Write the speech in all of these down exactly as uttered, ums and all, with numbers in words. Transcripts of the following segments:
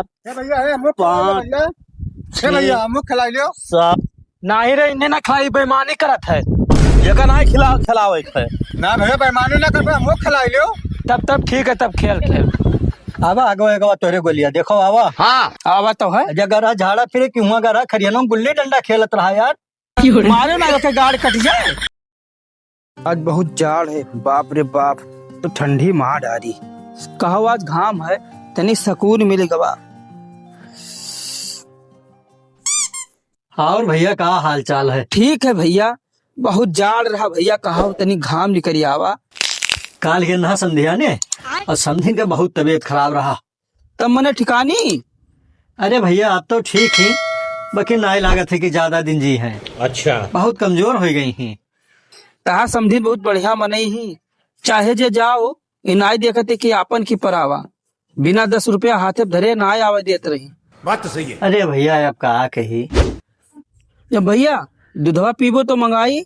हे भैया, हे, हमहू खिलाई लो पाँच, भैया। हे छः, भैया, हमहू खिलाई लो। सात। नाही रे, इन्हें ना खिलाई, बेईमानी करत है। एका नाही खिला-, खिलावे के है। ना भैया, बेईमानी ना करबे, हमहू खिलाई लो। तब, तब ठीक है, तब खेल, खेल। आवा, आगो, आगो, तोरे गोलिया, देखो, आवा। हाँ। आवा तो है। जगह रहा झाड़ा फिरे, कि हुआ रहा खरियाना में गुल्ली डंडा खेलत रहा यार। मारे ना, ओके गाड़ कट जाए। आज बहुत जाड़ है, बाप रे बाप, तो ठंडी मार डारी। कहो आज घाम है, तनी सकून मिल गवा। और भैया, का हाल चाल है? ठीक है भैया, बहुत जाड़ रहा भैया, कहो तनी घाम निकल आवा। काल के ना समधिया ने, और समधिन के बहुत तबीयत खराब रहा। तब मने ठिकानी? अरे भैया, अब तो ठीक ही, बाकी नाई लागत है कि ज्यादा दिन जी हैं। अच्छा। बहुत कमजोर हो गई ही। तहार समधी बहुत बढ़िया मनई ही, चाहे जे जाओ, ई नाई देखते कि आपन की परावा, बिना दस रुपया हाथे धरे नाई आवे देत रही। बात तो सही है। अरे भैया, अब का कही? जब भैया, दूधवा पीबो तो मंगाई।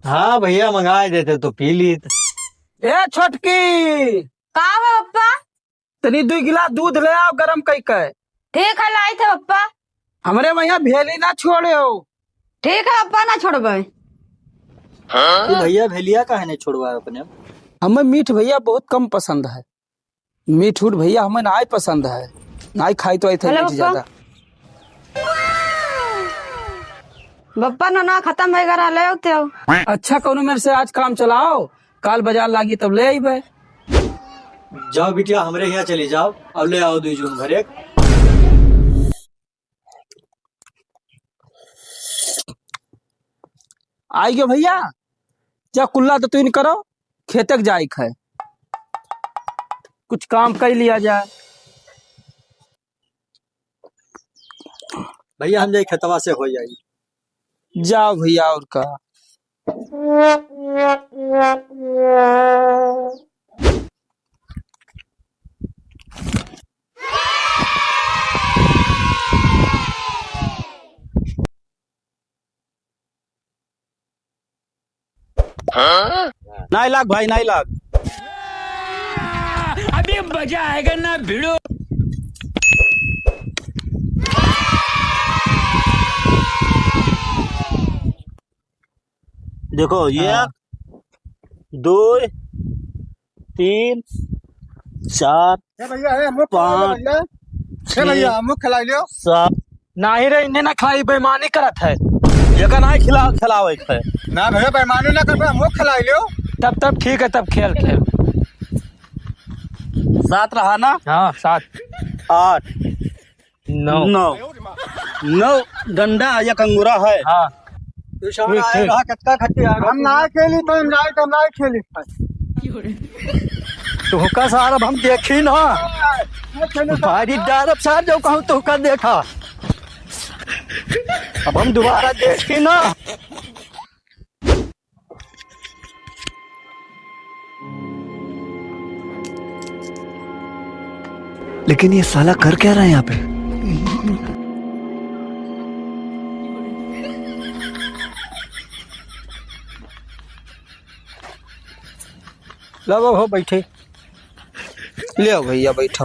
हाँ भैया, मंगाए देते तो पी लीत। ए छोटकी। का हो पप्पा? तनी दुई गिलास दूध ले आओ गरम कई के। ठीक है, लाई थे पप्पा। हमरे वहाँ भेली ना छोड़े हो। ठीक है पप्पा, ना छोड़बे। तू भैया भेलिया काहे नहीं छोड़वा अपने? हमें मीठ भैया बहुत कम पसंद है। मीठ उठ भैया हमें नाई पसंद है, नाई खाई तो आई थे हेलो मीठ पप्पा। ज्यादा। पप्पा ना, ना खत्म है, घर ले आते हो। अच्छा, कौनो मेरे से आज काम चलाओ, काल बाजार लागी तब ले आइबे। जाओ बिटिया, हमरे यहाँ चली जाओ, अब ले आओ दुई जून भर एक। आई गयो भैया, जा कुल्ला तो तुइन करो, खेतक जाइक है, कुछ काम कर लिया जाए। भैया, हम जाई खेतवा से हो जाई। जाओ भैया, और का। नाई लाग भाई, नाई लाग। अभी मजा आएगा ना भिड़ो। देखो, ये हाँ। एक, दो, तीन, चार, ए भैया, ए, हमहू खिलाई लो पाँच, भैया। ए छः, भैया, हमहू खिलाई लो। सात। नाही रे, इन्हें ना खिलाई, बेईमानी करत है। एका नाही खिला-, खिलावे के है। ना भैया, बेईमानी ना करबे, हमहू खिलाई लो। तब, तब ठीक है, तब खेल, खेल। सात रहा ना? हाँ, सात। आठ। नौ। नौ। नौ डंडा एक अंगूरा है। हाँ। तू सारा ठीक, आए ठीक। रहा, कतका खट्टी आ रहा हम तू। ना खेली तो हम ना, हम ना खेली। तुहका सार अब हम देखी ना। ना खेली तो भारी डारब सार, जो कहूँ तुहका देखा। अब हम दोबारा देखी ना। लेकिन ये साला कर क्या रहा है यहाँ पे? लो बाबू, बैठे। ले आओ भैया, बैठो।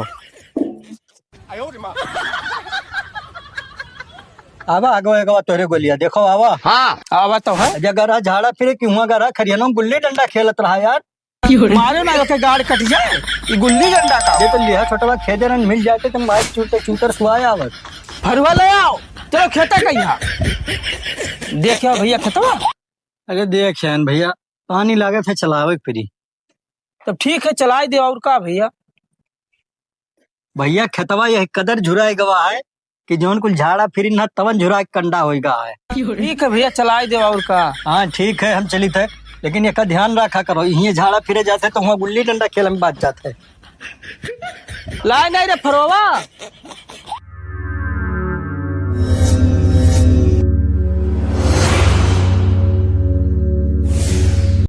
आवा, आगो, आगो, तोरे गोलिया, देखो, आवा। हाँ। आवा तो है। जगह रहा झाड़ा फिरे, कि हुआ रहा खरियाना में गुल्ली डंडा खेलत रहा यार। मारे ना, ओके गाड़ कट जाए। ये गुल्ली डंडा का। ये तो लिहा छोटवा खेदे रन मिल जाते, तुम भाई चूतर, चूतर सुआए आवत। फरुआ ले आओ, चलो खेता कहिया। देख आओ भैया खेतवा। अरे देख यान भैया, पानी लागत है, चलावे के पड़ी। तब ठीक है, चलाए दे, और का भैया। भैया, खेतवा यह कदर झुराए गवा है कि जौन कुल झाड़ा फिरी ना, तवन झुराए कंडा होई गा है। ठीक है भैया, चलाए दे, और का। हाँ, ठीक है, हम चलित है, लेकिन एका ध्यान रखा करो, इहें झाड़ा फिरे जाते तो हुआ गुल्ली डंडा खेल में बाज जाते। लाए नहीं रे फरोवा,